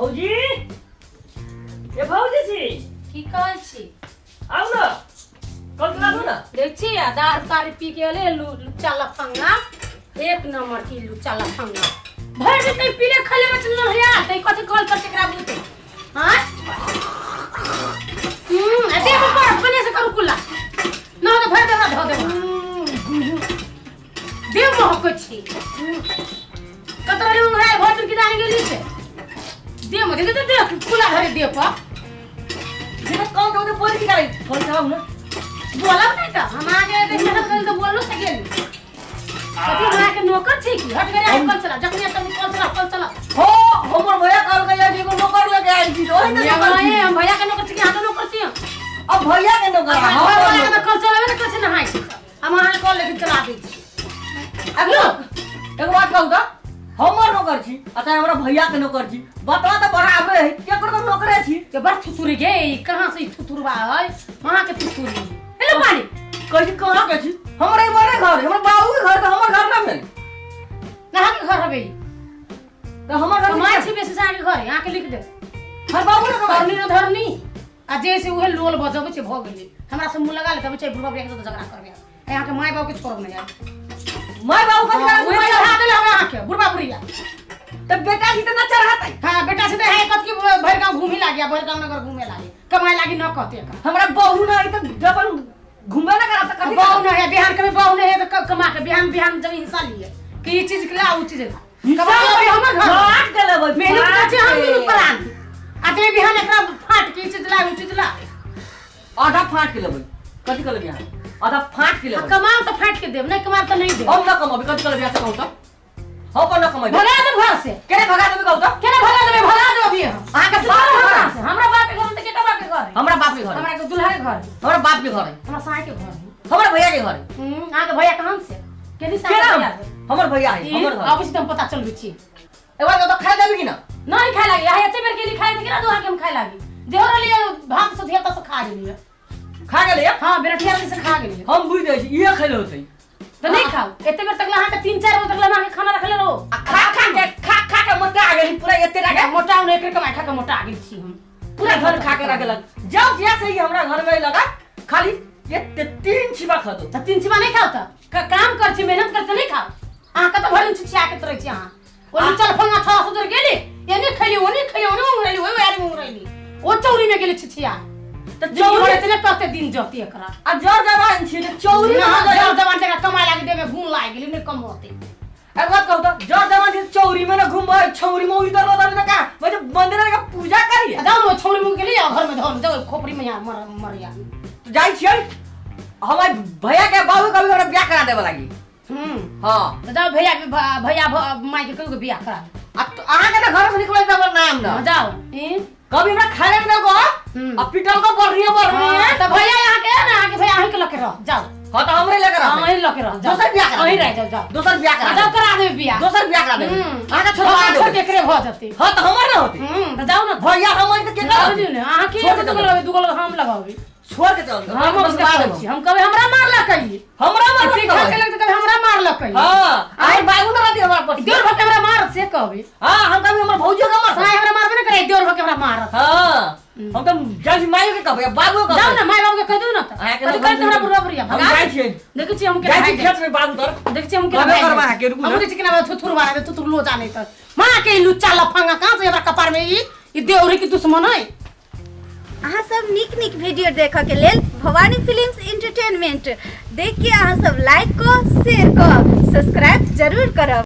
भौजी, ए भौजी छी। की कहै छी? आउ न, कल चलाबू न। देख छी आ दारू तारी पी के अले लुच्चा लफंगा, एक नंबर की लुच्चा लफंगा। भरि दिन तै पीले खैले में चलल हया तै कथी कॉल पर केकरा बुते हां। आ देख पर अपने से करू कुला न तो भरि देबा धो देबा देव महक छी कतरा रे उंगरा भरि दिन किदान गेली से दे म दे दे दे कुला धरे दे पर। जेना कौन कौन बोल की करे कल चलाऊ न। बोलब नहीं त हम आगे देख मेहनत करी त बोललो से गेली कथी हमरा के नौकर छी की हट गए कल चला जखनी तखनी कल चला कल चला। हो, हमर भैया कहल गया जे एगो नौकर लेके आयल छी, ओहि ने नौकर छी। हम भैया के नौकर छी कि अहाँ के नौकर छी? अब भैया के नौकर हम हम भैया के कल चलाबे ने कैसे नहाय छी, हम अहाँ के कल लेकिन चला दै छी। अब एगो बात कहू त हमर नौकर छी अच्छा हमरा भैया के नौकर छी, बतवा त बराबरे है, केकर के नौकरे छी? के बड़ थुथुरी गे, ई कहाँ से ई थुथुरबा है अहाँ के थुथुरी? हेलो पानी। कहै छी कहाँ के छी? हमर ई बड़े घर है, हमर बाबू के घर त हमर घर ना भेल। अहाँ के घर हबे ई। त हमर घर कमाइ छी बेसी से अहाँ के घर है, अहाँ के लिख दे। हमर बाबू ने कमाइ। करनी न धरनी आ जे से उहे लोल बजबै छै भ गेलै। हमरा से मुँह लगा ले तब छै बुढ़बा बुढ़िया के साथ झगड़ा करबै। आ अहाँ के माय बाप के छोड़ब नहीं यार। माय बाबू कथी हाँ, करे? उहे चढ़ा देले हमरा अहाँ के बुढ़बा बुढ़िया। त बेटा छी त ना चढ़ातै। हाँ बेटा से त है कत की भरि गांव घूमे लागी, भरि गांव नगर घूमे लागी, कमाए लागी न कहते का। हमरा बहू ना है त जबन घूमे ना करब त कथी बहू करब? न है बिहान कभी बहू नहीं है त कमा के बिहान बिहान जब हिंसा लिए कि ई चीज के ला ऊ चीज ला। हिंसा कमा के हमर घर फाट के लेबै, मेहनत फाट करै छी हम के। दुनू प्राण आ जे बिहान एकरा फाट के ई चीज ला ऊ चीज ला। आधा फाट के लेबै, कथी के लेबै अहाँ? आधा फाट के आ लेबै। कमाओ त फाट के देब, नहीं कमाओ त नहीं देब। हम ना कमाबी, कथी के लेबै अहाँ से कहू त? हम अपन ना कमाबी। भगा देब घर से। केना भगा देबै कहू त? केना भगा देबै? भगा देब अभी हम। अहाँ के बाप के घर है। हमरा बाप के घर त केटा बाप के घर है? हमरा बाप के घर है। हमरा के दुल्हा के घर है। हमरा बाप के घर है। हमरा साय के घर है। हमरा भैया के घर है। अहाँ के भैया कहाँ से? केनी साय केना? के भैया है? हमर भैया है, ई, हमर घर। अबै छी त हम पता चलबै छी। एक बार तो खाए देबी कि ना? नहीं खाए लागी। अहाँ एते बेर गेली खाए त केना दो अहाँ के हम खाए लागी? देहो रहलियै भात से धिया से खा गेलियै। खा गेलियै? हाँ, बेरठिया वाली से खा गेलियै। हम बुझि जाइ छी, इहे खैले होतै। त नहीं खाओ। एते बेर तकला अहाँ के 3-4 बजे तकला अहाँ के खाना रखले रहो। आ खा खा के, खा खा के मोटा गेली पूरा एते टाके। मोटा नहि एकर कमाई खा के मोटा गेल छी हम। पूरा घर खा के रखलक। जाओ जिया से ही हमरा घर में लगा खाली एते 3 छिपा खा दो। त 3 छिपा नहीं खाओ त काम कर छी, मेहनत कर छी नहीं खाओ। अहाँ कत भरि दिन छिछिया के तरै छी अहाँ। ओ चल फंगा छड़ा सुधर गेली, एने खैली ओने खैली ओने उंगरैली ओइ यारी उंगरैली ओ चौरी में गेली छिछिया। त चौरी चौरी एतने कहते दिन जती एकरा। आ जर जवान छी त चौरी में ना, न जर जवान जकरा कमाए लागी देमे घूम लाग गेली नहीं कम होते। एक बात कहू त जर जवान छी त चौरी में न घूमबै, छौरी में उधर उधर न का मैं जब मंदिर में पूजा करी। आ जाओ न, छौरी में गेली आ घर में धन जाओ खोपड़ी में यहाँ मरिया। त जाइ छियै हमर भैया के बाबू कभी हमरा बियाह करा देबे लागी। हाँ। त जाओ भैया के भैया माई के कहियो के बियाह करा दे। आ तो अहाँ के त घर से निकलै त हमर नाम न। हाँ, जाओ। ई? कभी हमरा खाए में देलको, आ पिटल को बढ़िया बढ़िया। हाँ, त भैया यहाँ के ना, यहाँ के भैया अहीं के लके रह जाओ। हाँ, त हमरे लके रह। हाँ, अहीं लके रह जाओ। दोसर बियाह करा अहीं देबै। रह जाओ, जाओ। दोसर बियाह करा हाँ, जाओ देबै। करा देबै बियाह। दोसर बियाह करा देबै। अहाँ के छोड़वा हाँ, देबै। छोड़ के एकरे भऽ जेतै। हाँ, त हमर ना होतै। त जाओ ना। भैया हमर के केकरा जाओ होतै? ने, अहाँ के छोड़ के एगो चल। दुगो लगबै, दुगो हम लगाबै। छोड़ के चल। हम बस उसके मार छोड़ देबो। छी। हम कहबै हमरा मारलकै ई। हमरा मारलकै? पीछा के लगतै कहबै हमरा मारलकै। हाँ, आइ बाबू ना रहती हमरा पर। देवर भके हमरा मारत से कहबै। हाँ, हम कहबै हमर भौजियो के मारत। साई हमरा मारबे ने करै, देवर भके हमरा मारत। हाँ, हम तऽ जाइ छी माइयो के कहबै, बाबूओ के जाउ कहबै। ने माय बाबू के कहि दियौ ने तऽ। अहाँके कथी तऽ करैत हमरा बुढ़वा बुढ़िया हम भगा जाइ छियै। देखै छियै हम केना जाइ छी भागि जाइ। खेत में बाबू तर। देखै छियै हम केना कहबे भागि करबै जाइ। अहाँके, रुकू हम ने। देखै छियै केना थुथुर मारै, थुथुर लो जानै तऽ। माँ के ई लुच्चा लफंगा कहाँ से हमरा कपार में ई देवरी के दुश्मन है। अहाँ सब नीक नीक वीडियो देखऽ के लेल भवानी फिल्म्स एंटरटेनमेंट देख के अहाँ सब लाइक कऽ, शेयर कऽ, सब्सक्राइब जरूर करब।